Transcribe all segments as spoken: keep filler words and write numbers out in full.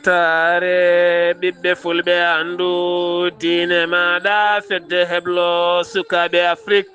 Saare ɓiɓɓe fulɓe, anndu diine maaɗa, fedde heblo sukaaɓe Afrik.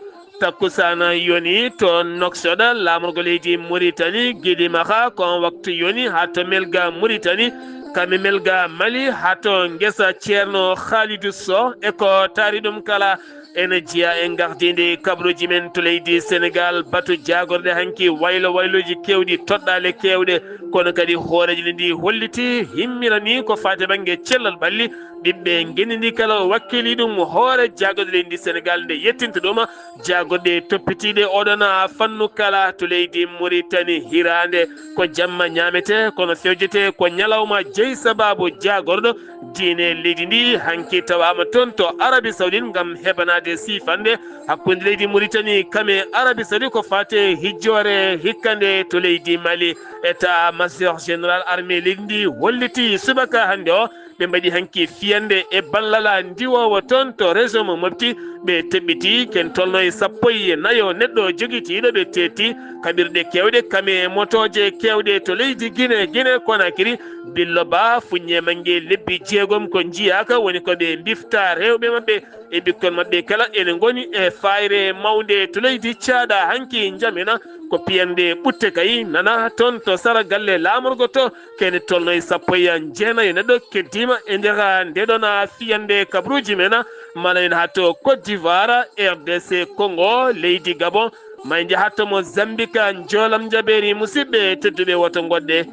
Takkusaan yoni to Nouakchott, laamorgo leydi Muritani, Gidi Maxa, ko on waktu yoni haa to Melga Muritani, kami Melga Mali, haa to ngesa Ceerno Khalidou Sow, e ko taari ɗum kala. Ene jeyaa e gardinde kabaruuji men to leydi Senegaal, batu jaagorɗe hanki waylo waylooji keewɗi, toɗɗaale keewɗe, kono kadi hooreejo leydi ndi holliti himmirani ko faati bannge cellal ɓalli ɓiɓɓe ngenndi ndi kala, o wakkili ɗum hoore jaagorɗe leydi Senegaal nde yettinta ɗum jaagorɗe toppitiiɗe oɗon fannu kala to leydi Muritani. Hiraande ko jamma ñaamete, kono fewjete ko ñalawma, jeyi sabaabu jaagorɗo diine leydi ndi hanki tawaama toon to Arabie Saoudite ngam heɓanaade siifannde hakkunde leydi Muritani kam e Arabie Saoudite ko faati e hijjoore hikka nde to leydi Mali. État-major général armée leydi ndi holliti subaka hannde o, ɓe mbaɗi hanki fiyannde e ballal ndiwoowo toon to région mo Mopti. Ɓe teɓɓiti ken tolno e sappo e nayo neɗɗo jogitiiɗo ɓe teeti kaɓirɗe keewɗe kam e motooje keewɗe to leydi Gine, Gine Konakiri. Billo ba fuññe mannge lebbi jeegom ko njiyaaka, woni ko ɓe mbifta rewɓe maɓɓe e ɓikkon maɓɓe kala ene ngoni e fayre mawnde to leydi Caada. Hanki njamina ko piyannde ɓutte kay nana toon to sara galle laamorgo to, kene tolno e sappo e jeenayo neɗɗo keddiima e nder ndeɗon fiyannde kabaruuji men. Mana en haa to Côte d'Ivoire, R D C Congo, leydi Gabon, ma en njaha to Mozambique, njoolam njabeeri. Musidɓe tedduɓe, woto ngoɗɗe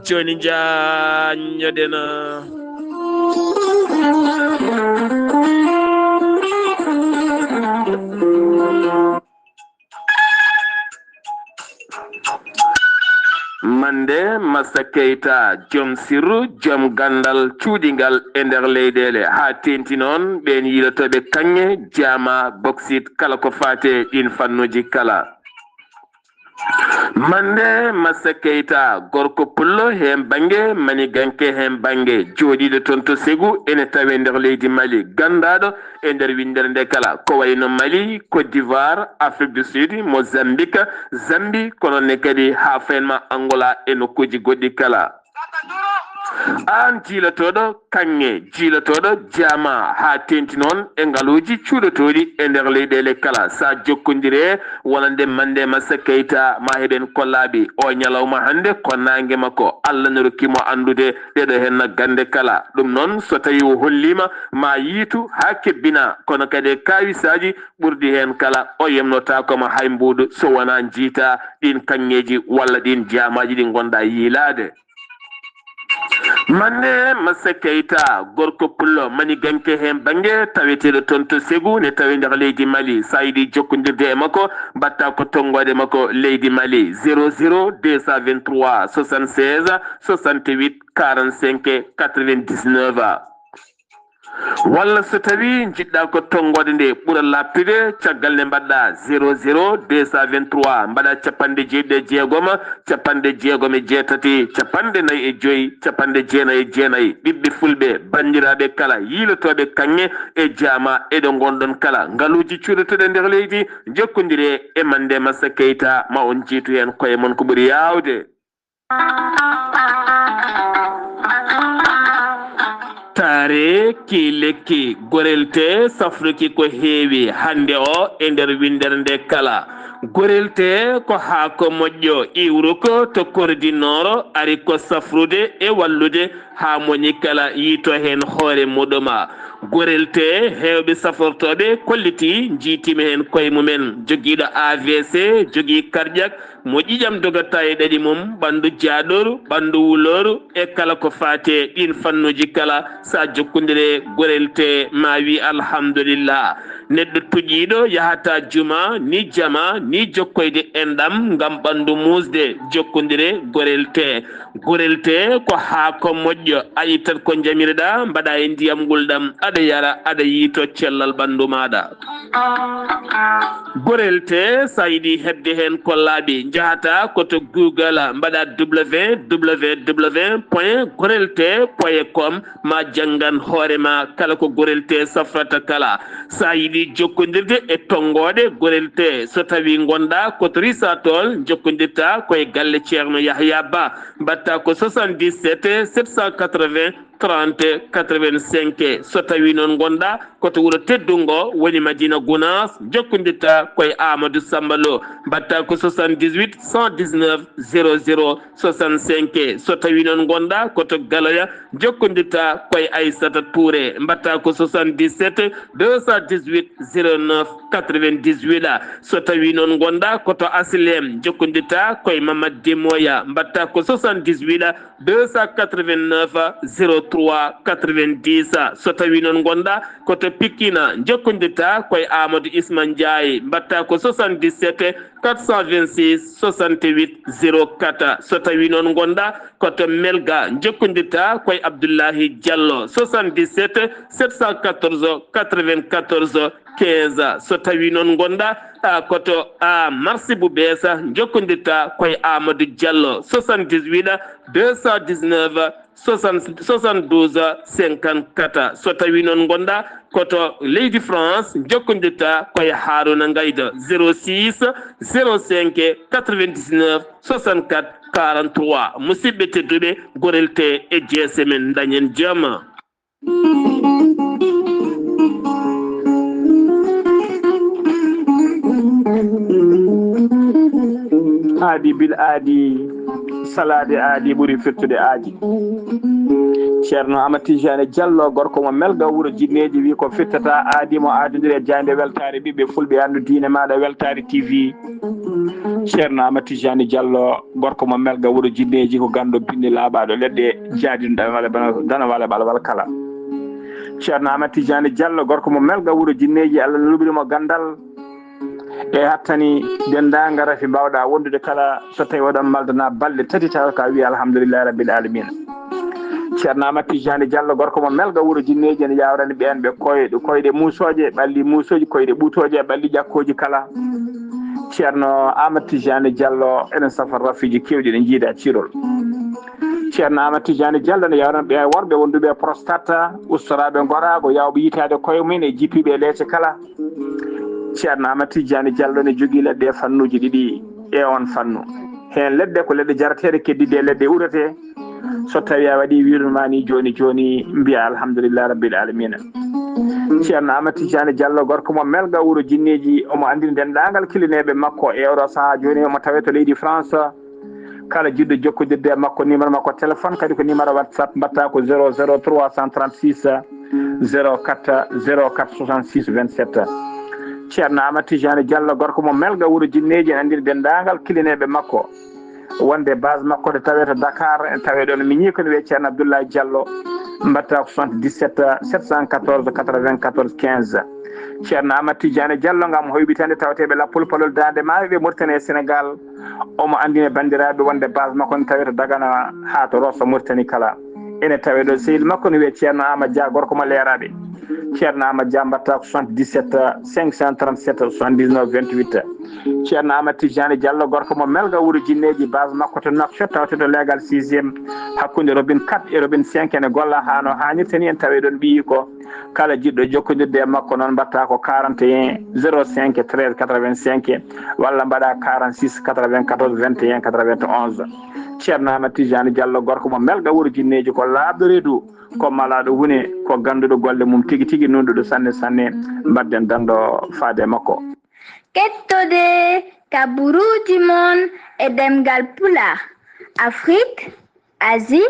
jooni, njaññoɗen. Mande Massa Keita, joom sirru, joom ganndal cuuɗingal e nder leyɗeele, haa teeŋti noon ɓeen yiilotooɓe kaŋŋe, jaama, boksit, kala ko faati e ɗiin fannuuji kala. Mande Massa Keita, gorko pullo heen bannge, maniganke heen bannge, jooɗiiɗo toon to Ségou, ene tawee nder leydi Mali, ganndaaɗo e nder winndere nde kala, ko wayi no Mali, Côte d'Ivoire, Afrique du Sud, Mozambique, Zambie, kono ne kadi haa fayin ma Angola e nokkuuji goɗɗi kala. Aan jiilotooɗo kaŋŋe, jiilotooɗo jaama, haa teeŋti noon e ngaluuji cuuɗotooɗi e nder leyɗeele kala, so a jokkondire wonande Mande Massa Keita, ma heɓen kollaaɓe o ñalawma hannde, ko naange makko, Allah no rokki mo anndude ɗeɗo heen gannde kala. Ɗum noon, so tawii o holliima, ma yiitu haa kebbina, kono kadi e kaawisaaji ɓurɗi heen kala, o yemnotaako ma hay mbuuɗu so wonaa njiita ɗiin kaŋŋeeji walla ɗiin jaamaaji ɗi ngonɗaa yiilaade. Mande Massa Keita, gorko pullo maniganke heen bannge, taweteeɗo toon to Ségou, ne tawee nder leydi Mali. So a yiɗi jokkondirde e makko, mbaɗtaa ko tonngoode makko leydi Mali, zéro zéro deux cent vingt-trois soixante-seize soixante-huit quarante-cinq quatre-vingt-dix-neuf. Walla so tawii njiɗɗaa ko tonngoode nde ɓura laaɓtude, caggal nde mbaɗɗaa zéro zéro deux cent vingt-trois, mbaɗaa capanɗe jeeɗiɗi e jeegom, capanɗe jeegom e jeetati, capanɗe nayi e joy, capanɗe jeenayi e jeenayi. Ɓiɓɓe fulɓe, banndiraaɓe kala, yiilotooɓe kaŋŋe e jaama e ɗo ngonɗon kala, ngaluuji cuuɗotooɗi e nder leydi, njokkondiree e Mande Massa Keita, ma on njiitu heen koye mon ko ɓuri yaawde. Taare ki lekki, gorelte safruki ko heewi hannde o e nder winndere nde kala. Gorelte ko haako moƴƴo, iwruko to Kordi Nooro, ari ko safrude e wallude haa moni kala yiito heen hoore muɗuma. Gorelte, heewɓe safortooɓe kolliti, njiitiima heen koye mumen. Jogiiɗo A V C, jogii cardiaque, mo ƴiƴam dogata e ɗaɗi mum, ɓanndu jaaɗooru, ɓanndu wulooru, e kala ko faati e ɗiin fannuuji kala, so a jokkondire gorelte, ma wi alhamdulillah. Neɗɗo tuƴiiɗo yahata juma, ni jama, ni jokkoyde enɗam ngam ɓanndu muusde, jokkondire gorelte. Gorelte ko haako moƴƴo, a ittat ko njamirɗa, mbaɗa e ndiyam ngulɗam, aɗa yara, aɗa yiito cellal ɓanndu maaɗa. Gorelte, so a yiɗi heɓde heen ko laaɓi, njahata ko to Google, mbaɗa W W W point gorelte point com, ma janngan hoore ma kala ko gorelte safrata kala. So a yiɗi Jokkondirde e tonngooɗe gorel te. So tawii ngonɗaa ko to Risatol, njokkondirtaa ko e galle Ceerno Yahya Ba. Mbaɗtaa ko soixante-dix-sept, sept cent quatre-vingts, trente, quatre-vingt-cinq. So tawii noon ngonɗaa ko to wuro teddungo, woni Madina Gunaas, njokkondirtaa ko e Amadou Samba Lo. Mbaɗtaa ko soixante-dix-huit, cent dix-neuf, zéro zéro, soixante-cinq. So tawii noon ngonɗaa ko to Galoya, njokkondirtaa ko e Aissata Touré. Mbaɗtaa ko soixante-dix-sept, deux cent dix-huit, zéro neuf, quatre-vingt-dix-huit. So tawii noon ngonɗaa ko to Aslem, njokkondirtaa ko e Mamad Demoya. Mbaɗtaa ko soixante-dix-huit, deux cent quatre-vingt-neuf, zéro trois, quatre-vingt-dix. So tawii noon ngonɗaa ko to Pikine, njokkondirtaa ko e Amadou Isma Ndiaye. Mbaɗtaa ko soixante-dix-sept, quatre cent vingt-six, soixante-huit, zéro quatre. So tawii noon ngonɗaa ko to Melga, njokkondirtaa ko e Abdoulahi Diallo, soixante-dix-sept, sept cent quatorze, quatre-vingt-quatorze, quinze. So tawii noon ngonɗaa, a, ko to, a, Marsi bu Bees, njokkondirtaa ko e Amadou Diallo, soixante-dix-huit, deux cent dix-neuf, soixante, soixante-douze, cinquante-quatre. So tawii noon ngonɗaa ko to leydi France, njokkondirtaa ko e Haruna Ngayda, zéro six, zéro cinq, quatre-vingt-dix-neuf, soixante-quatre, quarante-trois. Musidɓe tedduɓe, gorel te e jeese men, dañen jam. Aadi bil aadi, salaade aadi ɓuri firtude aadi. Ceerno Amadou Tijani Diallo, gorko mo Melga, wuro Jinneeji, wi ko firtata aadi mo aadondiri e jaaynde weltaare ɓiɓɓe fulɓe. Anndu diine maaɗa, Weltaare T V. Ceerno Amadou Tijani Diallo, gorko mo Melga, wuro Jinneeji, ko ganndo binndi laaɓaaɗo leɗɗe, jaadino dana wale bana, dana wale ɓalwal kala. Ceerno Amadou Tijani Diallo, gorko mo Melga, wuro Jinneeji, Allah no luɓiri mo ganndal. E hattani denndaangal rafi mbaawɗaa wondude kala, so tawi oɗon maldana balɗe tati, tawa ka wiya alhamdulillahi rabbil alamina. Ceerno Amadou Tijani Diallo, gorko mo Melga, wuro Jinneeji, ene yaawrani ɓeen ɓe koyɗe, koyɗe muusooje, ɓalli muusooji, koyɗe ɓuutooje, ɓalli ƴakkooji kala. Ceerno Amadou Tijani Diallo, enen safar rafiiji keewɗi ɗi njiida cirol. Ceerno Amadou Tijani Diallo ne yaawrani ɓe worɓe wonduɓe e prostate, ustoraaɓe ngoraago, yaawɓe yitaade koye mumen e jippiiɓe e leece kala. Ceerno Amadou Tijani Diallo ne jogii leɗɗe e fannuuji ɗiɗi e oon fannu. Heen leɗɗe ko leɗɗe jarateeɗe, keddiiɗe e leɗɗe uurete. So tawii a waɗii wiirude ma ni jooni jooni, mbiya alhamdulillahi rabbil alamina. Ceerno Amadou Tijani Diallo, gorko mo Melga, wuro Jinneeji, omo anndini denndaangal kilineeɓe makko e oɗo sahaa jooni, omo tawee to leydi France. Kala jiɗɗo jokkondirde e makko, numéro makko téléphone, kadi ko numéro WhatsApp, mbaɗtaa ko zéro zéro trois cent trente-six, zéro quatre, zéro quatre soixante-six vingt-sept. Ceerno Amadou Tijani Diallo, gorko mo Melga, wuro Jinneeji, ene anndini denndaangal kilineeɓe makko wonde base makko to tawee to Dakar, ene tawee ɗoon miñi ko ne wiyee Ceerno Abdoulaye Diallo, mbaɗtaa ko soixante-dix-sept, sept cent quatorze, quatre-vingt-quatorze, quinze. Ceerno Amadou Tijani Diallo, ngam hoyɓitande tawateeɓe lappol palol Daande Maayo ɓe Mauritanie e Sénégal, omo anndina banndiraaɓe wonde base makko ne tawee to Dagana haa to Rosso Mauritanie kala. Ene tawee ɗo sehil makko ne wiyee Ceerno Amadou Dia, gorko mo Leeraaɓe. Ceerno Amadou Dia, mbaɗtaa ko soixante-dix-sept, cinq cent trente-sept, soixante-dix-neuf, vingt-huit. Ceerno Amadou Tijani Diallo, gorko mo Melga, wuro Jinneeji, base makko to Nouakchott, tawte to leegal sixième, hakkunde robinet quatre e robinet cinq, ene golla haa no haanirta ni, ene tawee ɗoon ɓiyi ko. Kala jiɗɗo jokkondirde e makko noon, mbaɗtaa ko quarante et un, zéro cinq, treize, quatre-vingt-cinq, walla mbaɗaa quarante-six, quatre-vingt-quatorze, vingt et un, quatre-vingt-onze. Ceerno Amadou Tijani Diallo, gorko mo Melga, wuro Jinneeji, ko laaɓɗo reedu, ko malaaɗo huune, ko gannduɗo golle mum tigi tigi, nuunɗuɗo sanne sanne. Mbaɗden danndo faade e makko. Kettode kaburuuji mon e ɗemngal Pulaar, Afrik, Asie,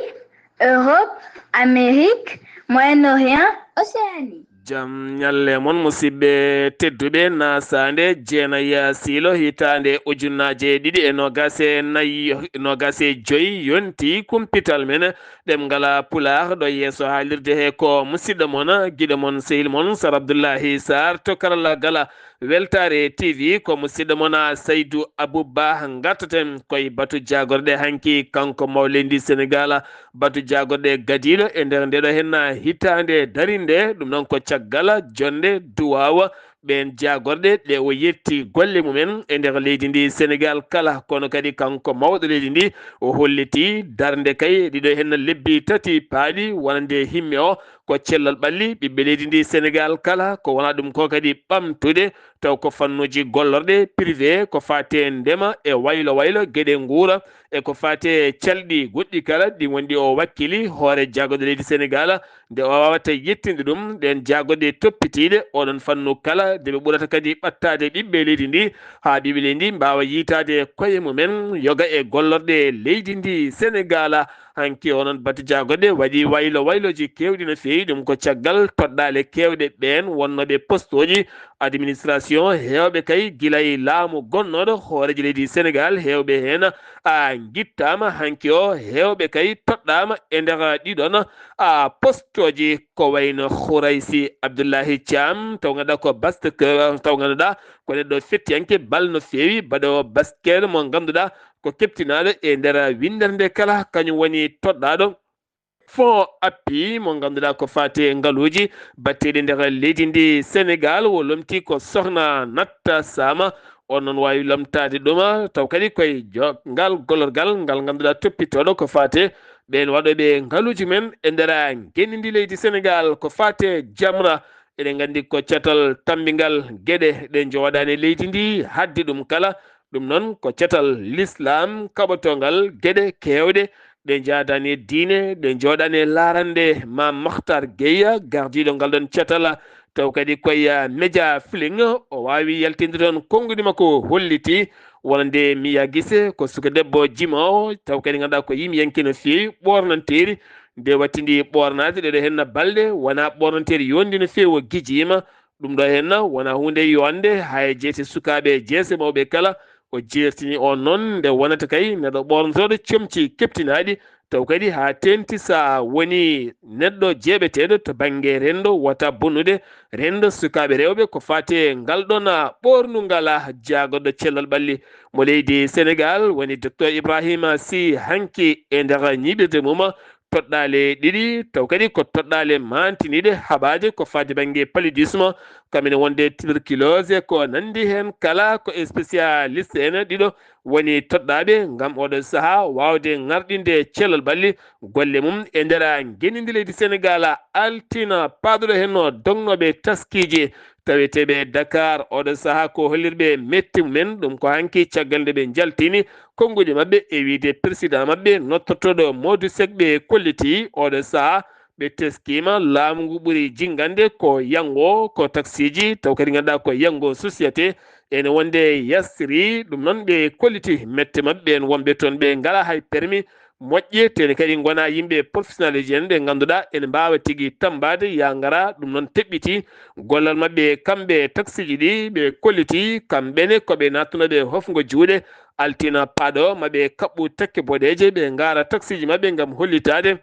Europe, Amérique, Moyen-Orient, Océanie. Jam ñalle mon, musidɓe tedduɓe. Nasaande jeenaya siilo hitaande ujunnaaje ɗiɗi e noogas e nayi, noogas e joy, yonti kumpital men ɗemngal Pulaar ɗo yeeso haalirde he ko musidɗo mon, giɗo mon, sehil mon, Sar Abdullahi Sarr to karallagal Weltaare T V. Ko musidɗo mon Saydu Abuba. Ngartaten koye batu jaagorɗe hanki, kanko mawleydi Senegal. Batu jaagorɗe gadiiɗo e nder ndeɗo henna hitaande darinde, ɗum noon ko caggal jonde duwaawa ɓeen jaagorɗe ɗe o yetti golle mumen e nder leydi ndi Senegaal kala. Kono kadi kanko mawɗo leydi ndi o holliti darnde kay ɗiɗo heen lebbi tati paaɗi wonande himme o ko cellal ɓalli ɓiɓɓe leydi ndi Senegaal kala, ko wonaa ɗum ko kadi ɓamtude taw ko fannuuji gollorɗe privé ko faati e ndema e waylo waylo geɗe nguura e ko faati e calɗi goɗɗi kala ɗi wonɗi o wakkili hoore jaagorɗe leydi Senegaal. Nde o waawata yettinde ɗum ɗeen jaagorɗe toppitiiɗe oɗon fannu kala, nde ɓe ɓurata kadi ɓattaade ɓiɓɓe leydi ndi, haa ɓiɓɓe leydi ndi mbaawa yiytaade koye mumen yoga e gollorɗe leydi ndi Senegaal. Hanki onon batu jaagorɗe waɗi waylo waylooji keewɗi no feewi, ɗum ko caggal toɗɗaale keewɗe ɓeen wonnooɓe postooji administration heewɓe kay gila e laamu gonnooɗo hooreejo leydi Senegaal, heewɓe heen a ngittaama hanki o, heewɓe kay toɗɗaama e nder ɗiɗon a postooji ko wayno Khouraysi Abdoulaye Thiam taw ngannduɗaa ko basket, taw ngannduɗaa ko neɗɗo fettiyanke bal no feewi, baɗoowo basket mo ngannduɗaa ko keɓtinaaɗo e nder winndere nde kala, kañum woni toɗɗaaɗo fonds appui mo ngannduɗaa ko faati e ngaluuji batteeɗi nder leydi ndi Senegaal, o lomti ko Sokhna Natta Sama. On noon waawi lomtaade ɗum taw kadi koye jo-, ngal gollorgal ngal ngannduɗaa toppitooɗo ko faati ɓeen waɗooɓe ngaluuji men e nder ngenndi ndi leydi Senegaal ko faati e Jamra. Eɗen nganndi ko catal tammbingal geɗe ɗe njooɗaani e leydi ndi haddi ɗum kala. Ɗum noon ko catal l'islam kaɓotongal geɗe keewɗe ɗe njaadaani e diine, ɗe njooɗaani e laarande. Maam Makhtar Gueye, gardiiɗo ngal ɗoon catal, taw kadi koye, ah, Média Feeling, o waawi yaltinde toon konnguɗi makko, holliti wonande Miya Gise ko suka debbo jimoowo, taw kadi ngannduɗaa ko yimiyanke no feewi, ɓoornanteeri, nde wattindi ɓoornaade ɗeɗo heen balɗe, wonaa ɓoornanteeri yonndi no feewi, o gijiima. Ɗum ɗo heen wonaa huunde yonde, haa e jeese sukaaɓe e jeese mawɓe kala. O jeertini on noon nde wonata kay neɗɗo ɓoornotooɗo comci keɓtinaaɗi, taw kadi haa teenti so a woni neɗɗo jeeɓeteeɗo to bannge renndo, wota bonnude renndo sukaaɓe rewɓe ko faati e ngal ɗoon ɓoornungal. Jaagorɗo cellal ɓalli mo leydi Senegaal woni Docteur Ibrahima Sy hanki e nder ñiiɓirde mum toɗɗaale ɗiɗi, taw kadi ko toɗɗaale maantiniiɗe haɓaade ko faati bannge paludisme, kam ene wonde tuberculose, ko nanndi heen kala, ko spécialiste en ɗiɗo woni toɗɗaaɓe ngam oɗo sahaa waawde ŋarɗinde cellal ɓalli golle mum e nder ngenndi leydi Senegaal. Altine paaɗuɗo heen o dognooɓe taskiiji taweteeɓe e Dakar, oɗo sahaa ko hollirɓe metti mumen, ɗum ko hanki caggal nde ɓe njaltini konnguɗi maɓɓe e wiyde président maɓɓe nottortooɗo Modou Seck. Ɓe kolliti oɗo sahaa ɓe teskiima laamu ngu ɓuri jinngande ko yanngo ko taksiiji, taw kadi ngannduɗaa ko yanngo société ene wonde yasri. Ɗum noon ɓe kolliti mette maɓɓe ɓeen wonɓe toon ɓe ngalaa hay permis moƴƴe, tene kadi ngonaa yimɓe professionnel ji en ɓe ngannduɗaa ene mbaawa tigi tammbaade yaa ngaraa. Ɗum noon teɓɓiti gollal maɓɓe kamɓe taksiiji ɗi, ɓe kolliti kamɓe ne ko ɓe naattunooɓe hofngo juuɗe. Altine paaɗo maɓɓe kaɓɓu tekke boɗeeje, ɓe ngaara taksiiji maɓɓe ngam hollitaade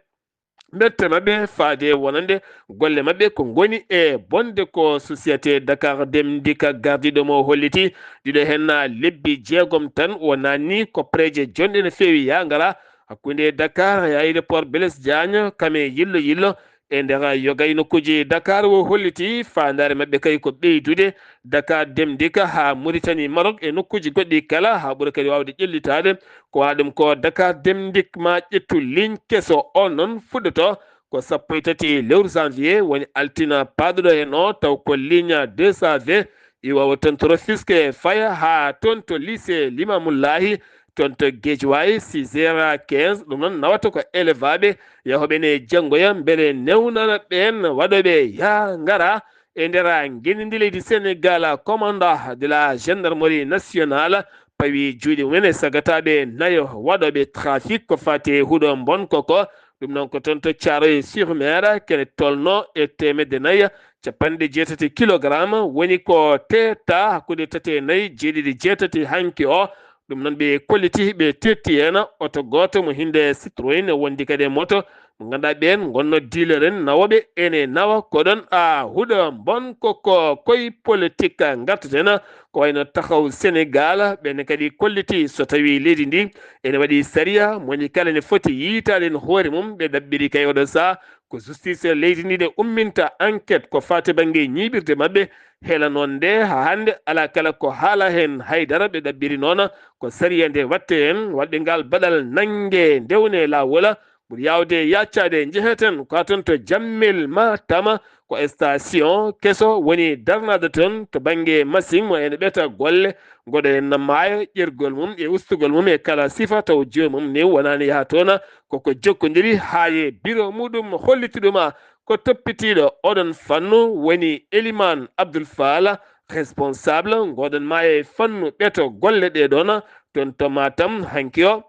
mette maɓɓe faade wonande golle maɓɓe ko ngoni e bonde. Ko société Dakar Dem Dikk gardiiɗo mo holliti ɗiɗo heen lebbi jeegom tan o naanni ko pereeje jonɗe no feewi yaa ngaraa hakkunde Dakar e aéroport Blaise Diagne, kam e yillo yillo e nder yoga e nokkuuji Dakar. O holliti faandaare maɓɓe kay ko ɓeydude Dakar Dem Dikk haa Mauritanie, Maroc e nokkuuji goɗɗi kala, haa ɓura kadi waawde ƴellitaade. Ko wonaa ɗum ko Dakar Dem Dikk maa ƴettu ligne keso, on noon fuɗɗoto ko sappo e tati lewru janvier, woni altine paaɗuɗo heen o, taw ko ligne deux cent vingt iwa o toon to Rufisque faya haa toon to lycée Limamoulaye, toon to Guédiawaye, six heures quinze. Ɗum noon nawata ko élève aɓe yahooɓe ne janngoya mbele newnana ɓeen waɗooɓe yaa ngaraa e nder ngenndi leydi Senegaal. Commandant de la gendarmerie nationale pawi juuɗe mumen e sagataaɓe nayo waɗooɓe trafic ko faati e huɗo mbonko ko. Ɗum noon ko toon to Thiaroye sur Mer, kene tolno e teemedde nayi capanɗe jeetati kilogramme, woni ko teetta hakkunde tati e nayi, jeeɗiɗi, jeetati hanki o. Ɗum noon ɓe kolliti, ɓe tetti heen oto gooto mo hinde Citroën, wondi kadi e moto Mo ngannduɗaa ɓeen ngonno diiloren nawooɓe ene nawa ko ɗon a huɗo mbon ko ko koye politik ngartaten, ko wayno Taxaw Senegaal, ɓeen kadi kolliti so tawii leydi ndi ene waɗi sariya, moni kala ne foti yiytaade heen hoore mum, ɓe ɗaɓɓiri kay oɗo sahaa ko justice leydi ndi ne umminta enquête ko faati bannge ñiiɓirde maɓɓe. Hela noon nde haa hannde alaa kala ko haala heen haydara, ɓe ɗaɓɓiri noon ko sariya nde watte heen, waɗɓe ngal baɗal nannge ndewne laawola ɓuri yaawde yaaccade. Njeheten ko toon to Jammel Matam, ko station keso woni darnaade toon to bannge machine mo ene ɓeta golle, goɗo en na maayo ƴergol mum e ustugol mum e kala sifa taw joomum ni wonaani yaha toon, koko jokkondiri haa e biro muɗum holliti ɗum ko toppitiiɗo oɗon fannu woni Eliman Abdoul Fall, responsable ngoɗon maayo e fannu ɓeto golle ɗe ɗoon toon to Matam hanki o.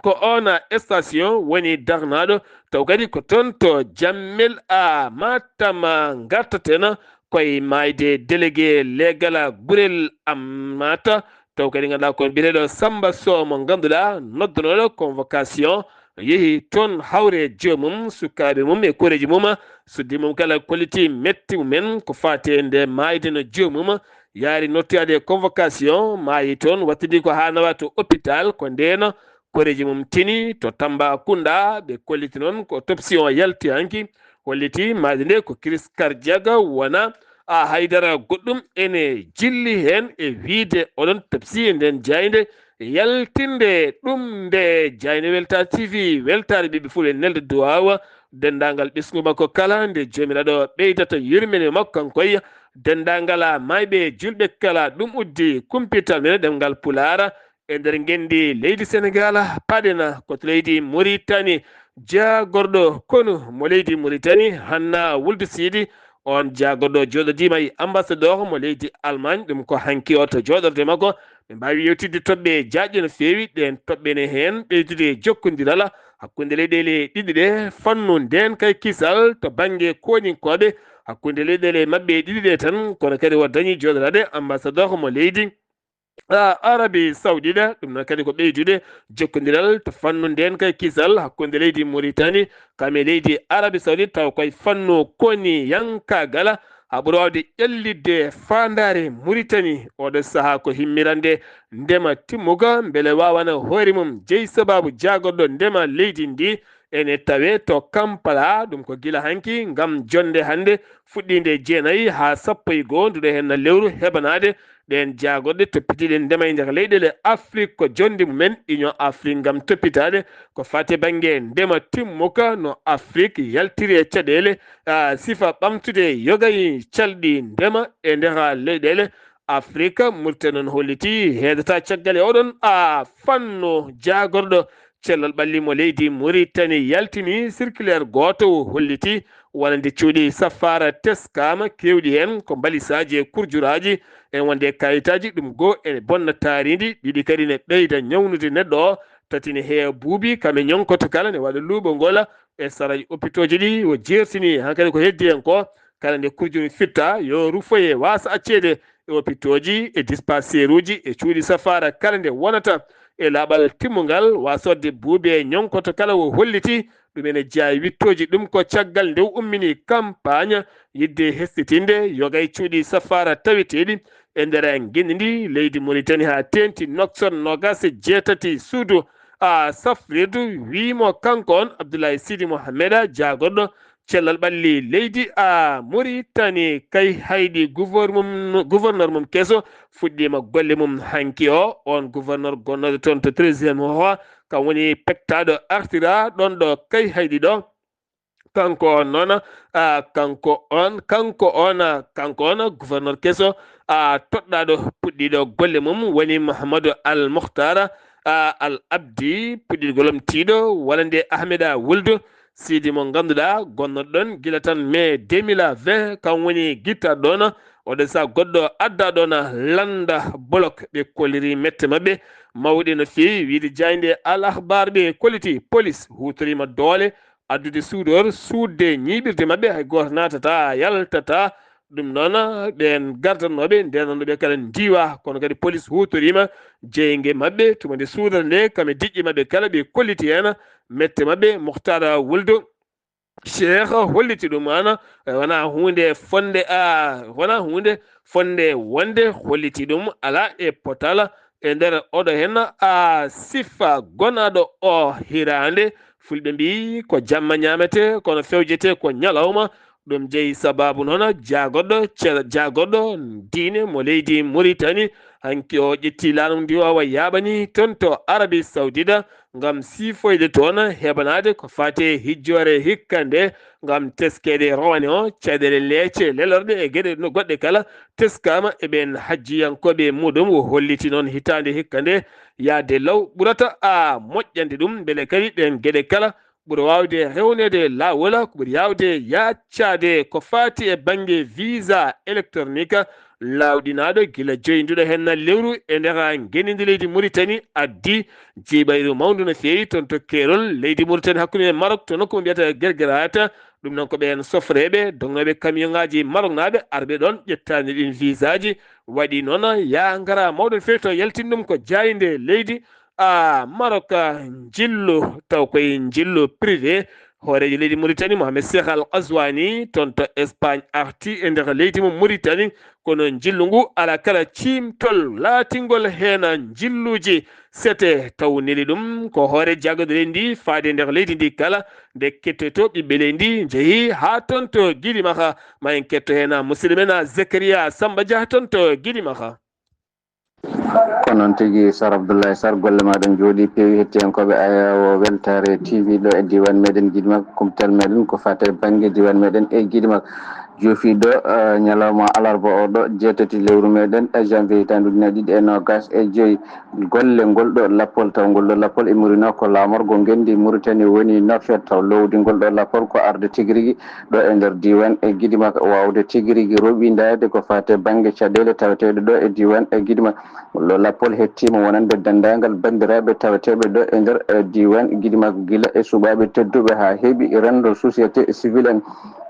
Ko oon station woni darnaaɗo, taw kadi ko toon to Jammel a Matam ngartaten koye maayde délégué leegal gurel Amata, taw kadi ngannduɗaa ko biyeteeɗo Samba Sow mo ngannduɗaa noddanooɗo convocation yehi toon hawre joomum, sukaaɓe mum e koreeji mum, suddi mum kala kolliti metti mumen ko faati e nde maayde no joomum, yaari nottoyaade convocation, maayi toon, wattidi ko haa nawa to hôpital, ko ndeen koreeji mum tini to Tambacounda, ɓe kolliti noon ko autopsie o yalti hanki, holliti maayde nde ko crise cardiaque wonaa a haydara goɗɗum ene jilli heen e wiyde oɗon autopsie e ndeen jaaynde yaltinde ɗum nde jaaynde Weltaare T V, weltaare ɓiɓɓe fulɓe nelde duwaawa, denndaangal ɓesngu makko kala nde Joomiraaɗo ɓeydata yurmeende makko kanko e denndaangal maayɓe julɓe kala, ɗum uddi kumpital men ɗemngal Pulaar e nder ngenndi leydi Senegaal, paɗen ko to leydi Muritani, jaagorɗo konu mo leydi Muritani, Hanna Wuldu Siidi, oon jaagorɗo jooɗodiima e ambassadeur mo leydi Allemagne, ɗum ko hanki o to jooɗorde makko. Ɓe mbaawi yewtidde toɓɓe jaajɗe no feewi, ɗeen toɓɓe ne heen ɓeydude jokkondiral hakkunde leyɗeele ɗiɗi ɗe, fannu ndeen kay kisal to bannge kooninkooɓe, hakkunde leyɗeele maɓɓe ɗiɗi ɗe tan, kono kadi o dañi jooɗoraade ambassadeur mo leydi, ah, Arabie Saoudite. Ɗum noon kadi ko ɓeydude jokkondiral to fannu ndeen kay kisal hakkunde leydi Muritani kam e leydi Arabie Saoudite, taw koye fannu kooniyankaagal, haa ɓuri waawde ƴellitde faandaare Muritani oɗo sahaa ko himmirande ndema timmuka, mbele waawana hoore mum jeyi sabaabu jaagorɗo ndema leydi ndi, ene tawee to Kampala, ɗum ko gila hanki ngam jonnde hannde fuɗɗiinde jeenayi haa sappo e goo nduɗo heen lewru heɓanaade ɗeen jaagorɗe toppitiiɗe ndema e nder leyɗeele Afrik, ko jonnde mumen Union Afrik ngam toppitaade ko faati bannge ndema timmuka no Afrik yaltiri e caɗeele, ah, sifa ɓamtude yoga e calɗi ndema e nder leyɗeele Afrik. Muritani noon holliti heedata caggal e oɗon, ah, fannu jaagorɗo cellal ɓalli mo leydi Muritani yaltini circulaire gooto o holliti wonande cuuɗi safaara teskaama, keewɗi heen ko mbalisaaji e kurjuraaji e wonde kayitaaji, ɗum goo ene bonna taariindi, ɗiɗi kadi ne ɓeyda ñawnude neɗɗo o, tati ne heewa buubi, kam e ñonkoto kala ne waɗa luuɓongol e saraji opitooji ɗi o jeertini. Hankadi ko heddi heen ko, kala nde kurjuru fitta, yo rufoye waasa acceede e opitooji, e dispaseeruuji, e cuuɗi safaara kala nde wonata e laaɓal timmungal, waasorde buubi e ñonkoto kala o holliti. Ɗum ene jeyaa e wiɗtooji ɗum ko caggal nde o ummini kampaañ yiɗde hesɗitinde yoga e cuuɗi safaara taweteeɗi e nder ngenndi ndi leydi Muritani haa teeŋti Nouakchott noogaas e jeetati suudu, a, safrirdu, wiyi mo kanko on Abdoulaye Sidi Mohamed, jaagorɗo cellal ɓalli leydi, a, Muritani, kay hayɗi gouverneur mum, gouverneur mum keso fuɗɗiima golle mum hanki o. On gouverneur gonnooɗo toon to treizième hoho, kam woni pektaaɗo artira ɗon ɗo kay hayɗi ɗo. Kanko on noon, a, kanko on, kanko on, a, kanko on gouverneur keso, a, toɗɗaaɗo puɗɗiiɗo golle mum woni Mouhamadou Al Mouhtar, a, Al Abdi, puɗɗiiɗo gollom tiiɗo walla nde Ahmeda Wuldu Sidi mo ngannduɗaa gonnooɗo ɗon gila tan mai deux mille vingt, kam woni gitta ɗon, oɗo sa goɗɗo adda ɗon lannda bolok. Ɓe kolliri mette maɓɓe mawɗe no feewi, wiide jaaynde Al Akhbar ɓe kolliti police huutoriima doole addude suuɗoor, suuɗde ñiiɓirde maɓɓe, hay gooto naatata, yaltata, Ɗum noon, ɓeen gardanooɓe, ndeenanoɓe kala ndiwa, kono kadi polis huutoriima jeynge maɓɓe, tuma nde suudata nde, kam e diƴƴe maɓɓe kala, ɓe kolliti heen mette maɓɓe. Muhtar Wuldu Cheikh holliti ɗum ana, wona huunde fonde, a, wona huunde fonde wonde, holliti ɗum alaa e potal e nder oɗo heen, a, sifa gonaaɗo o hiraande. Fulɓe mbii ko jamma ñaamete, kono fewjete ko ñalawma. Ɗum jeyi sababu noon jaagoɗo, cel-, jaagoɗo diine mo leydi Muritani, hanki o ƴetti laanum ndiwaawa yaaɓani toon to Arabi Sawdida ngam siifoyde toon, heɓanaade ko faati e hijjoore hikka nde, ngam teskeede rowane o, caɗeele leece, lelorɗe e geɗe no goɗɗe kala teskaama e ɓeen hajjiyankooɓe muɗum. O holliti noon hitaande hikka nde yahde law ɓurata a moƴƴande ɗum, mbele kadi ɗeen geɗe kala ɓuri waawde rewneede laawol, ko ɓuri yaawde yaccaade ko faati e bannge visa électronique laawɗinaaɗo gila joyinduɗo heen lewru e nder ngenndi leydi Muritani addi jiiɓayru mawndu no feewi toon to keerol leydi Muritani hakkunde e Marok to nokku mo mbiyata Gergerata. Ɗum noon ko ɓeen sofreeɓe, dognooɓe kamiyonŋaaji maroknaaɓe arɓe ɗoon ƴettaani ɗiin visaaji. Waɗi noon yaa ngara mawɗo no feewi to yaltin ɗum ko jaaynde leydi a Marok, a, njillu, taw koye njillu privé. Hooreejo leydi Muritani, Mohamed Cheikh Al Ghazouani, toon to Espagne, arti e nder leydi mum Muritani, kono njillu ngu alaa kala ciimtol laatingol heen njilluuji sete. Taw neli ɗum ko hoore jaggaɗo leydi ndi faade e nder leydi ndi kala, nde kettoto ɓiɓɓe leydi ndi njehi haa toon to Gidimaxa. Ma en ketto heen musidɗo men Zakaria Samba Dia toon to Gidimaxa. Ko noon tigi, Sar Abdoulaye Sar, golle maaɗa njooɗii, peewi. Hettiyankooɓe Ayaawo Weltaare T V ɗo e diiwaan meɗen Gidimak, kumtal meɗen ko faati e bannge diiwaan meɗen e Gidimak. Joofi ɗo, eh, ñalawma alarba o ɗo, jeetati lewru meɗen, eh, janvier hitaande ujunere ɗiɗi e noogas e joy. Golle ngol ɗo lappol, taw ngol ɗo lappol immorino ko laamorgo ngenndi Muritani woni Nouakchott, taw lowdi ngol ɗo lappol ko arde tigi rigi ɗo e nder diiwaan e Gidimak, waawde tigi rigi roɓindaade ko faati e bannge caɗeele taweteeɗe ɗo e diiwaan e Gidimak. Ngol ɗo lappol hettiima wonande denndaangal banndiraaɓe taweteeɓe ɗo e nder, eh, diiwaan Gidimak, gila e suɓaaɓe tedduɓe haa heɓi renndo société civile en.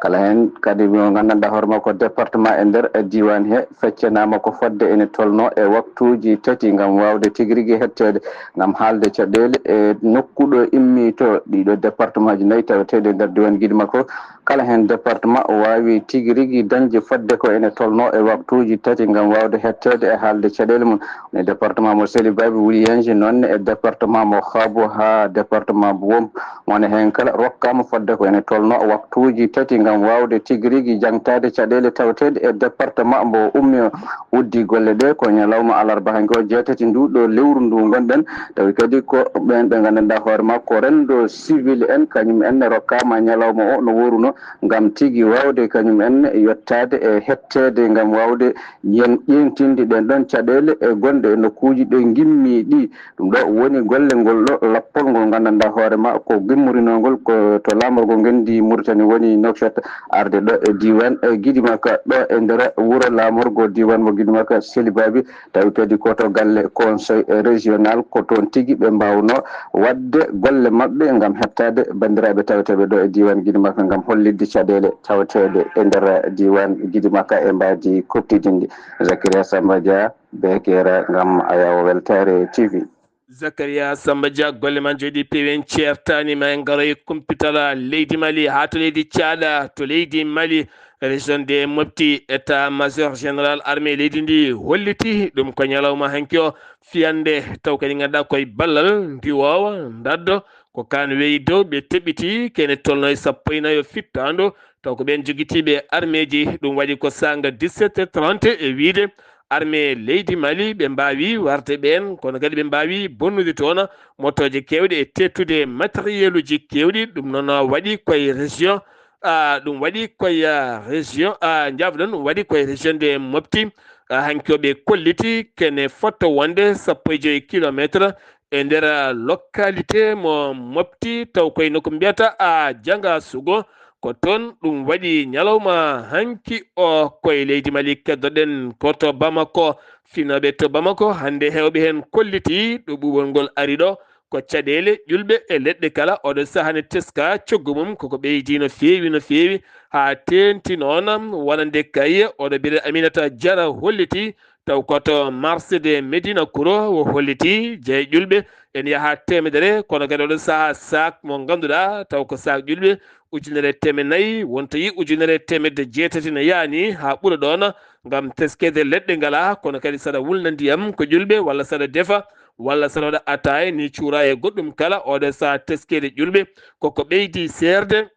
Kala heen kadi mo nganndanɗaa hoore makko département e nder, eh, diiwaan he feccanaama ko fodde ene tolnoo e waktuuji tati ngam waawde tigi rigi hetteede ngam haalde caɗeele e nokku ɗo immi to ɗiɗo département ji nayi taweteeɗi e nder diiwaan Gidimak o. Kala heen département o waawi tigi rigi dañde fodde ko ene tolnoo e waktuuji tati ngam waawde hetteede e haalde caɗeele mum. Woni département mo Selibabi, Wuliyanje, noon ne e département mo Xaabo haa département mo Wombo. Woni heen kala rokkaama fodde ko ene tolnoo waktuuji tati ngam waawde tigi rigi jaŋtaade caɗeele taweteeɗe e département mbo ummi o. Uddi golle ɗe ko ñalawma alarba hanki o, jeetati ndu ɗo lewru ndu ngonɗen. Tawi kadi ko ɓeen ɓe nganndanɗaa hoore ma ko renndo civil en, kañum en ne rokkaama ñalawma o no woruno ngam tigi waawde kañum en ne yottaade e hetteede ngam waawde yen ƴeeŋtinde ɗeen ɗoon caɗeele e gonɗe e nokkuuji ɗe ngimmi ɗi. Ɗum ɗo woni golle ngol ɗo lappol ngol nganndanɗaa hoore ma ko gimmorinoo ngol ko to laamorgo ngenndi Muritani woni Nouakchott, arde ɗo e diiwaan e Gidimaka ɗo e nder wuro laamorgo diiwaan mo Gidimaka Selibabi. Tawi kadi ko to galle conseil régional, ko toon tigi ɓe mbaawnoo waɗde golle maɓɓe ngam heɓtaade banndiraaɓe taweteeɓe ɗo e diiwaan Gidimaka ngam hollitde caɗeele taweteeɗe e nder diiwaan Gidimaka e mbaadi kuuɓtidinndi. Zakaria Samba Dia, Bekeera ngam Ayaawo Weltaare T V. Zakaria Samba Dia, golle ma njooɗii peewi, en ceertaani ma, en ngaroy kumpital leydi Mali haa to leydi Caada, to leydi Mali, région de Mopti. État major général armée leydi ndi holliti ɗum ko ñalawma hanki o fiyande, taw kadi ngannduɗaa koye ballal ndiwoowa ndardo ko kaan weyi dow ɓe teɓɓiti kene tolno e sappo e nayo fittaandu, taw ko ɓeen jogitiiɓe armeeji. Ɗum waɗi ko saanga dix-sept heures trente e wiyde armée leydi Mali ɓe mbaawi warde ɓeen, kono kadi ɓe mbaawi bonnude toon motooje keewɗe e teettude matériel uji keewɗi. Ɗum noon waɗi koye région, a, ɗum waɗi koye, a, région, a, njaafɗon, waɗi koye région de Mopti. A, hanki o ɓe kolliti kene fotto wonde sappo e joy kilometre e nder, a, localité mo Mopti, taw koye nokku mbiyata, a, Janga Sugo. Ko toon ɗum waɗi ñalawma hanki o koye leydi Mali. Keddoɗen ko to Bamako. Finooɓe to Bamako hannde heewɓe heen kolliti ɗo ɓuuɓol ngol ari ɗo ko caɗeele ƴulɓe e leɗɗe kala. Oɗo sahaa ne teska coggu mum koko ɓeydi no feewi, no feewi. haa teeŋti noon wonande kay oɗo biyeteeɗo Aminata Jara holliti, taw ko to marché de Medina Kuro o holliti jeyi ƴulɓe ene yaha teemedere, kono kadi oɗo sahaa saak mo ngannduɗaa taw ko saak ƴulɓe ujunere e teemeɗɗe nayi, won tawi ujunere e teemeɗɗe jeetati ne yaani haa ɓura ɗoon ngam teskeede leɗɗe ngalaa, kono kadi saɗa wulna ndiyam ko ƴulɓe walla saɗa defa walla saɗa waɗa ataaya ni cuuraa e goɗɗum kala, oɗo sahaa teskeede ƴulɓe koko ɓeydi seerde.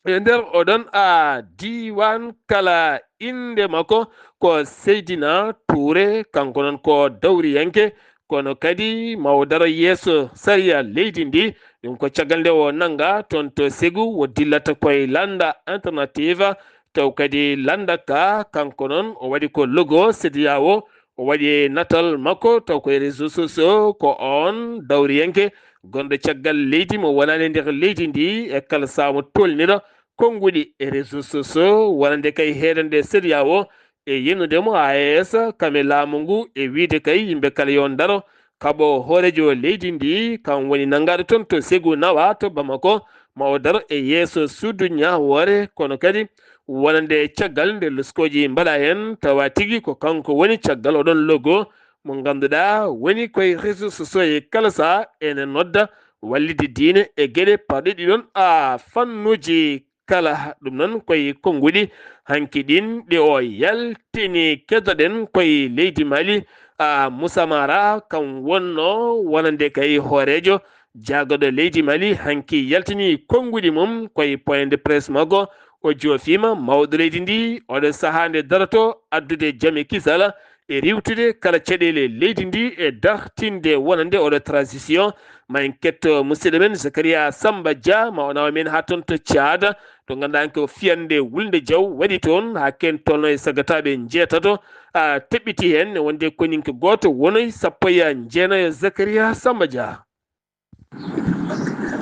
E nder oɗon a diiwaan kala innde makko ko Seydina Touré, kanko noon ko dawriyanke, kono kadi mawo daro yeeso sariya leydi ndi. Ɗum ko caggal nde o nannga toon to Ségou, o dillata koye lannda alternative, taw kadi lannda ka kanko noon o waɗi ko logo CEDEAO, o waɗi natal makko taw koye réseaux sociaux, ko oon dawriyanke gonɗo caggal leydi mo wonaani e nder leydi ndi, e kala sahaa mo tolnira konnguɗi e réseaux sociaux, wonande kay heedande CEDEAO e yennude mo A E S kam e laamu ngu e wiyde kay yimɓe kala yo ndaro, kaɓo hooreejo leydi ndi, kam woni nanngaaɗo toon to Ségou nawa to Bamako, ma o daro e yeeso suudu ñaawoore, kono kadi wonande caggal nde loskooji mbaɗa heen, tawa tigi ko kanko woni caggal oɗon logo mo ngannduɗaa woni koye réseaux sociaux e kala sahaa ene nodda wallitde diine e geɗe pawɗe ɗiɗon a fannuuji kala. Ɗum noon koye konnguɗi hanki ɗin ɗi o yaltini. Keddoɗen koye leydi Mali, a Moussa Mara kam wonno wonande kay hooreejo jaagorɗo leydi Mali hanki yaltini konnguɗi mum koye point de presse makko. O joofiima mawɗo leydi ndi oɗo sahaa nde daroto addude jam e kisal e riiwtude kala caɗeele leydi ndi e dartinde wonande oɗo transition. Ma en ketto musidɗo men Zakaria Samba Dia, ma o nawa men haa toon to Caada, to ngannduɗaa ko fiyannde wulnde jaw waɗi toon, haa keen tolno e sagataaɓe njeetato. A teɓɓiti heen ne wonde koninke gooto wonoy sappo e jeenayo. Zakaria Samba Dia.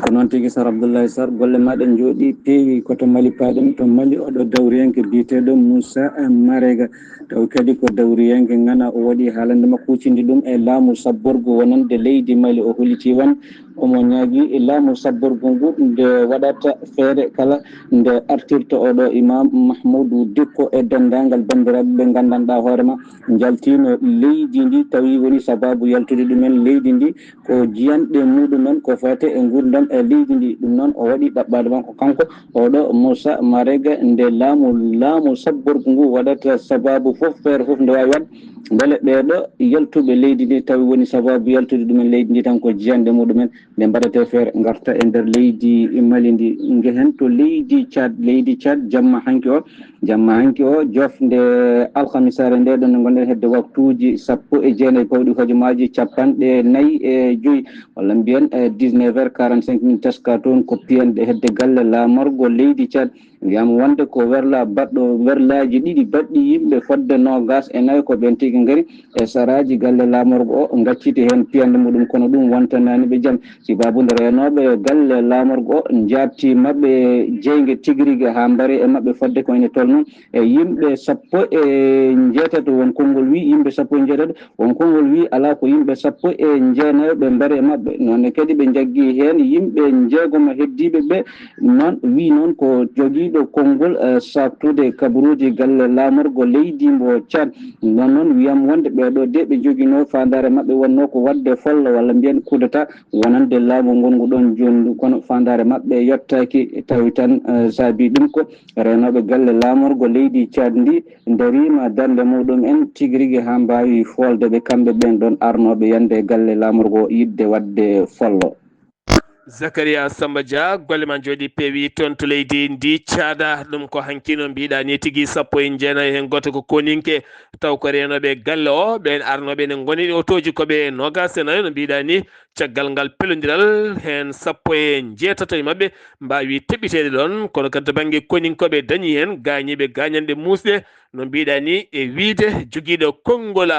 Ko noon tigi, Sar Abdoulaye Sar, golle ma ɗe njooɗi, peewi. Ko to Mali paaɗen, to Mali, oɗo dawriyanke biyeteeɗo Moussa Marega, taw kadi ko dawriyanke ŋana, o waɗi haalande makko huccinde ɗum e laamu sabborgu wonande leydi Mali. O holliti wan omo ñaagi e laamu sabborgu ngu nde waɗata feere kala nde artirta oɗo Imam Mahmoudou Dicko e denndaangal banndiraaɓe ɓe nganndanɗaa hoore ma njaltiino leydi ndi, tawi woni sabaabu yaltude ɗumen leydi ndi ko jiyanɗe muɗumen ko fate e nguurndam e leydi ndi. Ɗum noon o waɗi ɗaɓɓaade makko kanko oɗo Moussa Marega nde laamu laamu sabborgu ngu waɗata sabaabu fof, feere fof nde waawi waɗ mbele ɓeeɗo yaltuɓe leydi ndi tawi woni sabaabu yaltude ɗumen leydi ndi tan ko jiyanɗe muɗumen nde mbaɗate feere ngarta e nder leydi Mali ndi. Ngehen to leydi Tchad, leydi Tchad jamma hanki o jamma hanki o jofnde alhamisaare nde ɗon nde ngonɗen hedde waktuuji sappo e jeenayi pawɗi hojomaaji capanɗe nayi e joyi walla mbiyen dix-neuf heures quarante-cinq minutes, teska toon ko piyanɗe hedde galle laamorgo leydi Tchad. Wiyama wonde ko werla baɗɗo werlaaji ɗiɗi baɗɗi yimɓe fodde noogas e nayo ko ɓen tigi ngari e saraaji galle laamorgo o, ngacciti heen piyannde muɗum, kono ɗum wontanaani ɓe jam. Sibaabude reenooɓe galle laamorgo o njaabti maɓɓe jeynge tigi rigi haa mbari e maɓɓe fodde ko ene tolnoo e yimɓe sappo e njeetato. Won konngol wii yimɓe sappo e njeetato, won konngol wii alaa ko yimɓe sappo e jeenayo ɓe mbari e maɓɓe. Noon ne kadi ɓe njaggi heen yimɓe njeegoma heddiiɓe ɓe. Noon wii noon ko jogiiɗo konngol saaktude kabaruuji galle laamorgo leydi mbo Tchad. Noon noon wiyam wonde ɓeeɗo de ɓe njoginoo faandaare maɓɓe wonnoo ko waɗde follo walla mbiyen coup d'État wonande laamu ngongu ɗoon jooni ndu, kono faandaare maɓɓe yottaaki, tawi tan saabii ɗum ko reenooɓe galle laamorgo leydi Tchad ndi ndariima darnde muɗum en tigi rigi haa mbaawi foolde ɓe kamɓe ɓeen ɗoon arnooɓe yande galle laamorgo yiɗde waɗde follo. Zakaria Samba Dia, golle ma njooɗi peewi toon to leydi ndi Caada. Ɗum ko hanki no mbiɗa ni tigi sappo e jeenayo heen gooto ko koninke, taw ko reenooɓe galle o ɓeen arnooɓe ene ngoni otooji ko ɓe noogas e nayo no mbiɗa ni. Caggal ngal pelondiral heen sappo e njeetato e maɓɓe mbaawi teɓɓiteede ɗoon, kono kadi to bannge koninkooɓe dañi heen gaañiiɓe gaañanɗe muusɗe no mbiɗa ni e wiyde jogiiɗo konngol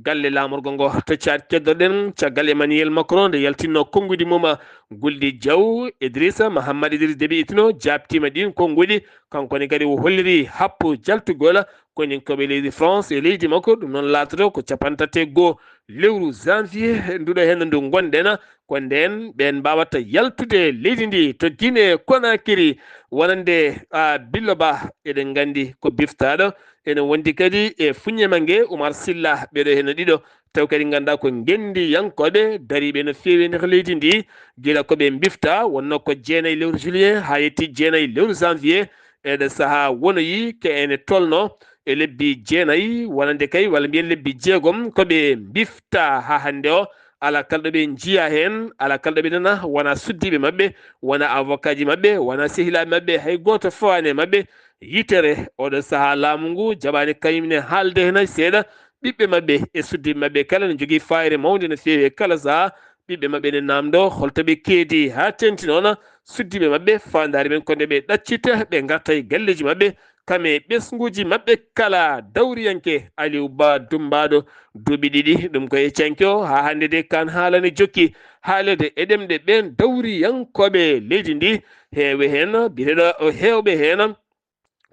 galle laamorgo ngo to Caad. Keddoɗen caggal Emmanuel Macron nde yaltinno konnguɗi mum Gulɗi Jaw, Idrissa Mahammad Idriss Déby itno jaabtiima ɗiin konnguɗi, kanko ne kadi o holliri happu jaltugol konin koɓe leydi France e leydi makko. Ɗum noon laatoto ko capantato e goo lewru janvier nduɗo heen ndu ngonɗen, ko ndeen ɓeen mbaawata yaltude leydi ndi to Guinée Conakry, wonande, a, Billo Ba, eɗen nganndi ko biftaaɗo. Ene wondi kadi e Fuñema nge, Oumar Silla, ɓeɗo heen ɗiɗo taw kadi ngannduɗaa ko ngenndiyankooɓe dariiɓe no feewi e nder leydi ndi, gila ko ɓe mbifta wonno ko jeenayi lewru juillet haa yetti jeenayi lewru janvier. E ɗo sahaa wonoyi ko ene tolno e lebbi jeenayi, wonande kay, walla mbiyen lebbi jeegom, ko ɓe mbifta haa hannde o. Alaa kala ɗo ɓe njiya heen, alaa kala ɗo ɓe nana, wona suddiiɓe maɓɓe, wona avocat ji maɓɓe, wona sehilaaɓe maɓɓe, hay gooto fawaani e maɓɓe. Yitere oɗo sahaa laamu ngu jaɓaani kañum ne haalde heen hay seeɗa. Ɓiɓɓe maɓɓe e suddiiɓe maɓɓe kala ne njogii faayre mawnde no feewi e kala sahaa. Ɓiɓɓe maɓɓe ne naamndo holto ɓe keedi haa teeŋti noon. Suddiiɓe maɓɓe faandaare men ko nde ɓe ɗaccita, ɓe ngarta e galleeji maɓɓe, kam e ɓesnguuji maɓɓe kala. Dawriyanke Aliou Ba Dummbaaɗo, duuɓi ɗiɗi, ɗum ko e canki o, haa hannde de kaan haala ne jokki haaleede e ɗemɗe ɓeen dawriyankooɓe leydi ndi. Heewe heen, biyeteeɗo o heewɓe heen,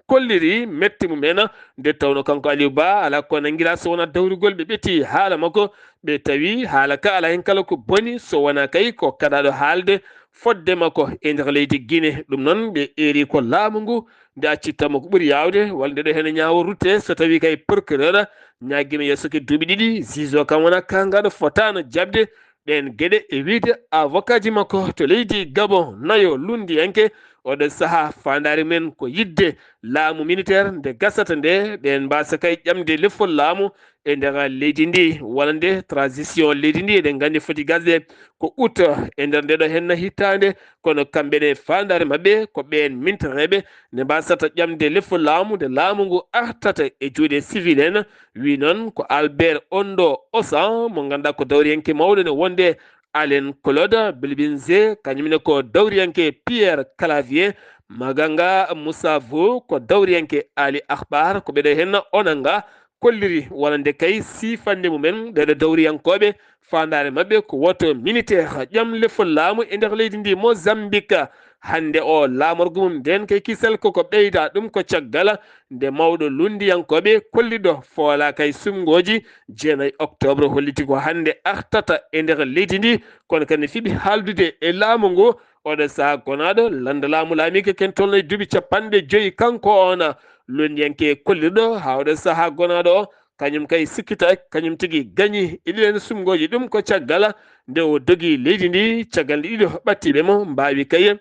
kolliri mette mum en, nde tawno kanko Aliou Ba alaa ko nanngila so wonaa dawrugol. Ɓe ɓetti haala makko, ɓe tawi haala ka alaa heen kala ko boni so wonaa kay ko kaɗaaɗo haalde fodde makko e nder leydi Guinée. Ɗum noon ɓe eeri ko laamu ngu, nde accitta mo ko ɓuri yaawde, walla nde ɗo heen ñaawo rutte, so tawii kay procureur ñaagima yeeso ki duuɓi ɗiɗi, juge o kam wonaa kaangaaɗo, fotaano jaɓde ɗeen geɗe, e wiyde avocat ji makko to leydi Gabon nayo lunndiyanke. Oɗo sahaa faandaare men ko yiɗde laamu militaire nde gasata nde, ɓeen mbaasa kay ƴamde lefol laamu e nder leydi ndi, walla nde transition leydi ndi, eɗen nganndi foti gasde ko août e nder nde ɗo heen hitaande. Kono kamɓe ne faandaare maɓɓe ko ɓeen mintereeɓe nde mbaasata ƴamde lefol laamu, nde laamu ngu artata e juuɗe civil en. Wi noon ko Albert Ondo Osan, mo ngannduɗaa ko dawriyanke mawɗo ne wonde Alain Claude Bilbinze, kañum ne ko dawriyanke Pierre Clavier. Maganga Moussa Vo ko dawriyanke Ali Akhbar, ko ɓeɗo heen Onanga kolliri wonande kay siifannde mumen. Ɓeɗo dawriyankooɓe faandaare maɓɓe ko woto militaire ƴam lefol laamu e nder leydi ndi Mozambique. Hannde o laamorgo mum nden kay kisal koko ɓeyda, ɗum ko caggal nde mawɗo lunndiyankooɓe kolliɗo foolaa kay sumngooji jeenayi octobre holliti ko hannde artata e nder leydi ndi. Kono kadi ne fiɓi haaldude e laamu ngu. Oɗo sahaa gonaaɗo lannda laamu laamiiɗo ken tolno e duuɓi capanɗe joyi, kanko on lunndiyanke kollirɗo haa oɗo sahaa gonaaɗo o, kañum kay sikkitaaki, kañum tigi gañi e ɗiɗen sumngooji. Ɗum ko caggal nde o dogi leydi ndi, caggal nde ɗiɗo ɓattiiɓe mo mbaawi kay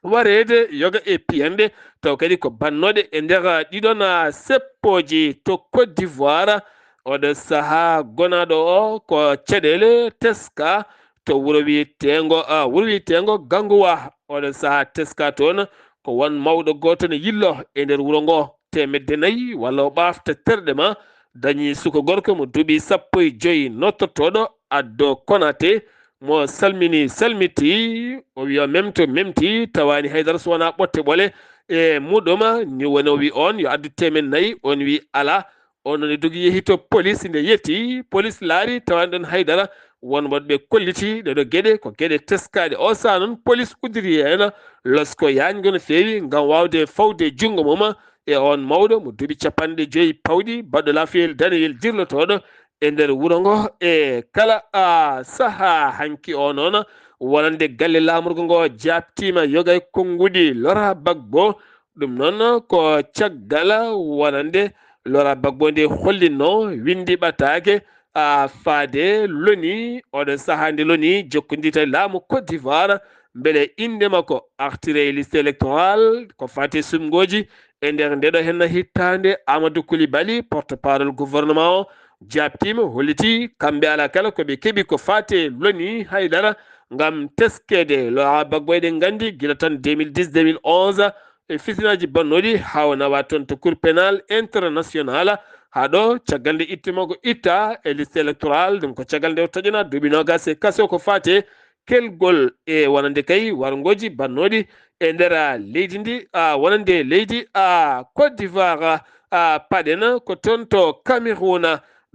wareede yoga e piyanɗe, taw kadi ko bannooɗe e nder ɗiɗon seppooji to Côte d'Ivoire. Oɗo sahaa gonaaɗo o ko caɗeele teska to wuro wiyeteengo, a, wuro wiyeteengo Ganguwa. Oɗo sahaa teska toon ko won mawɗo gooto ne yillo e nder wuro ngo, teemedde nayi walla o ɓaafta terɗe ma, dañi suka gorko mo duuɓi sappo e joyi nottotooɗo Addo Konate, mo salmini salmiti, o wi o memto memti, tawaani haydara so wonaa ɓotte ɓole e muɗum. Ni woni o wi on yo addu teemen nayi, on wi alaa. On ne dogi yehi to polis, nde yetti polis laari tawaani ɗon haydara. Won woɗɓe kolliti ɗeɗo geɗe ko geɗe teskaaɗe. O sahaa noon polis udditi heen losko yaañgo no feewi ngam waawde fawde junngo mum e on mawɗo mo duuɓi capanɗe joyi pawɗi, baɗɗo laafiyel daneyel dirlotooɗo e nder wuro ngo. E kala, a, sahaa hanki o noon, wonande galle laamorgo ngo jaabtiima yoga e konnguɗi Laurent Gbagbo. Ɗum noon ko caggal wonande Laurent Gbagbo nde hollinno winndi ɓataake, a, faade l'ONU. Oɗo sahaa nde l'ONU jokkondita e laamu Côte d'Ivoire mbele innde makko artire e liste électorale ko faati sumngooji e nder ndeɗo henna hittaande. Amadou Coulibaly, porte-parole gouvernement o, jaabtiima, holliti kamɓe alaa kala ko ɓe keɓi ko faati e l'ONU haydara ngam teskeede Laurent Gbagbo. Eɗen nganndi gila tan deux mille dix, deux mille onze, e fitinaaji bannooɗi haa o nawa toon to Cour pénale internationale. Haa ɗo, caggal nde itte makko itta e liste électorale, ɗum ko caggal nde o taƴanaa duuɓi noogaas e kaso ko faati e kelgol e wonande kay warngooji bannooɗi e nder leydi ndi, a, wonande leydi, a, Côte d'Ivoire, a, paɗen ko toon to Cameroun.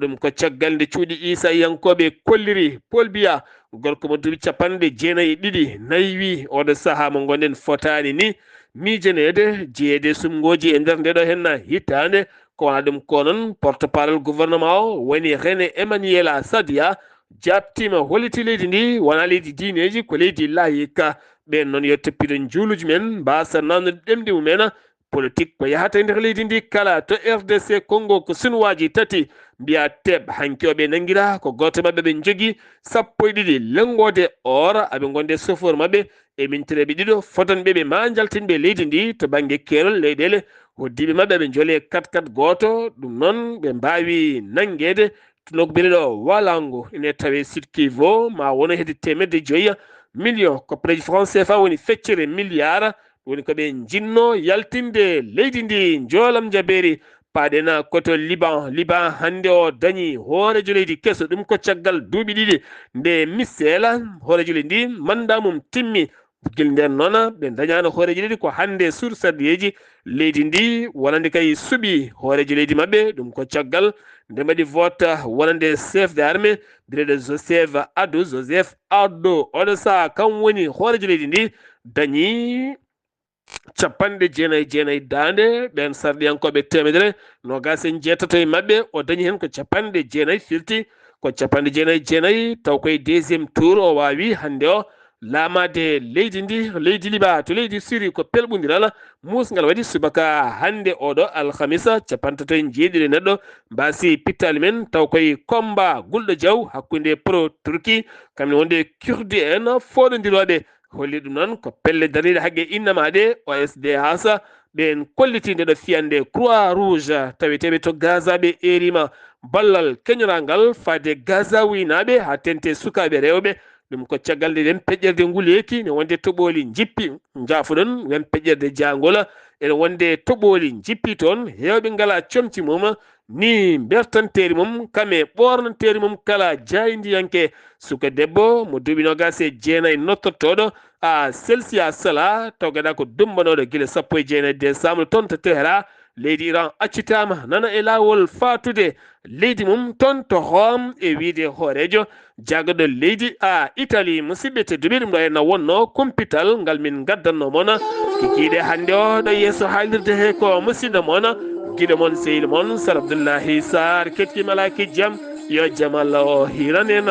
Ɗum ko caggal nde cuuɗi Iisayankooɓe kolliri Paul Biya, gorko mo duuɓi capanɗe jeenayi e ɗiɗi, nayi wi oɗo sahaa mo ngonɗen fotaani ni miijaneede, jeyeede sumngooji e nder ndeɗo henna hittaande. Ko wona ɗum ko noon, porte-parole gouvernement o woni René Emmanuel Sadia jaabtiima, holliti leydi ndi wona leydi diineeji, ko leydi laïque. Ɓeen noon yo toppido njuuluuji men, mbaasa naamnude ɗemɗe mumen. Politique ko yahata e nder leydi ndi kala, to R D C Congo ko sunuwaaji tati mbiya teɓ, hanki o ɓe nanngira ko gooto maɓɓe ɓe njogii sappo e ɗiɗi lenngoode or, aɓe ngonde chauffeur maɓɓe e mintireeɓe ɗiɗo fotanɓe ɓe ma njaltinɓe leydi ndi to bannge keerol leyɗeele. Hoddiiɓe maɓɓe aɓe njole kat kat gooto, ɗum noon ɓe mbaawi nanngeede. Tunok biriɗo walango ene tawe Sud Kivu ma wono hedde teemedde joyi million koppareeji franc C F A woni feccere milliard. Woni ko ɓe njinno yaltinde leydi ndi njoolam jabeeri. Paaɗen koto Liban. Liban hannde o dañi hooreejo leydi keso, ɗum ko caggal duuɓi ɗiɗi nde Misela hooreejo leydi ndi manda mum timmi. Gila nden noon ɓe dañaano hooreejo leydi ko hannde sur sarɗiyeeji leydi ndi wonande kay suɓi hooreejo leydi maɓɓe, ɗum ko caggal nde mbaɗi vote wonande chef de armée, bireɗo Joseph Ado, Joseph Ado, oɗo saha kam woni hooreejo leydi ndi, dañi capanɗe jeenayi jeenayi daande ɓeen sarɗiyankooɓe teemedere noogaas e njeetato e maɓɓe, o dañi heen ko capanɗe jeenayi firti ko capanɗe jeenayi jeenayi, taw koye deuxième tour o waawi hannde o laamaade leydi ndi. Leydi Liba to leydi Siri ko pelɓondiral muusngal waɗi subaka hannde oɗo alhamisa capantato e jeeɗiɗo e neɗɗo mbaasi pittaali men, taw koye combat gulɗo jaw hakkunde pro Turki kamɓe wonde kurdi en fooɗondirooɓe. Holli ɗum noon ko pelle darniiɗe haqqe innama ɗe, O S D H, ɓeen kolliti nde ɗo fiyande Croix Rouge taweteeɓe to Gaza ɓe eerima ballal keñorangal faade Gazawinaaɓe haa tente sukaaɓe rewɓe. Ɗum ko caggal nde nden peƴƴerde nguleeki ne wonde toɓooli njippi. Njaafoɗon, wen peƴƴerde jaangol ene wonde toɓooli njippi toon, heewɓe ngala comci mum, ni mbertanteeri mum, kam e ɓoornanteeri mum kala jaayndiyanke. Suka debbo mo duuɓi noogaas e jeenayi nottortooɗo a Celsius Sala, tawgeɗa ko dumbanooɗo gila sappo e jeenayi décembre toon to Tehran, leydi Iran accitaama nana e laawol faatude leydi mum toon to Rome, e wiyde hooreejo jagaɗo leydi a Italie. Musidɓe tedduɓe, ɗum ɗo henna wonno kumpital ngal min ngaddanno mon kikiiɗe hannde o ɗo yeeso haalirde he ko musidɗo mon, giɗo mon, sehil mon Sar Abdoullahi Sarr. Ketki malaki jam, yo jam Allah o hiran en.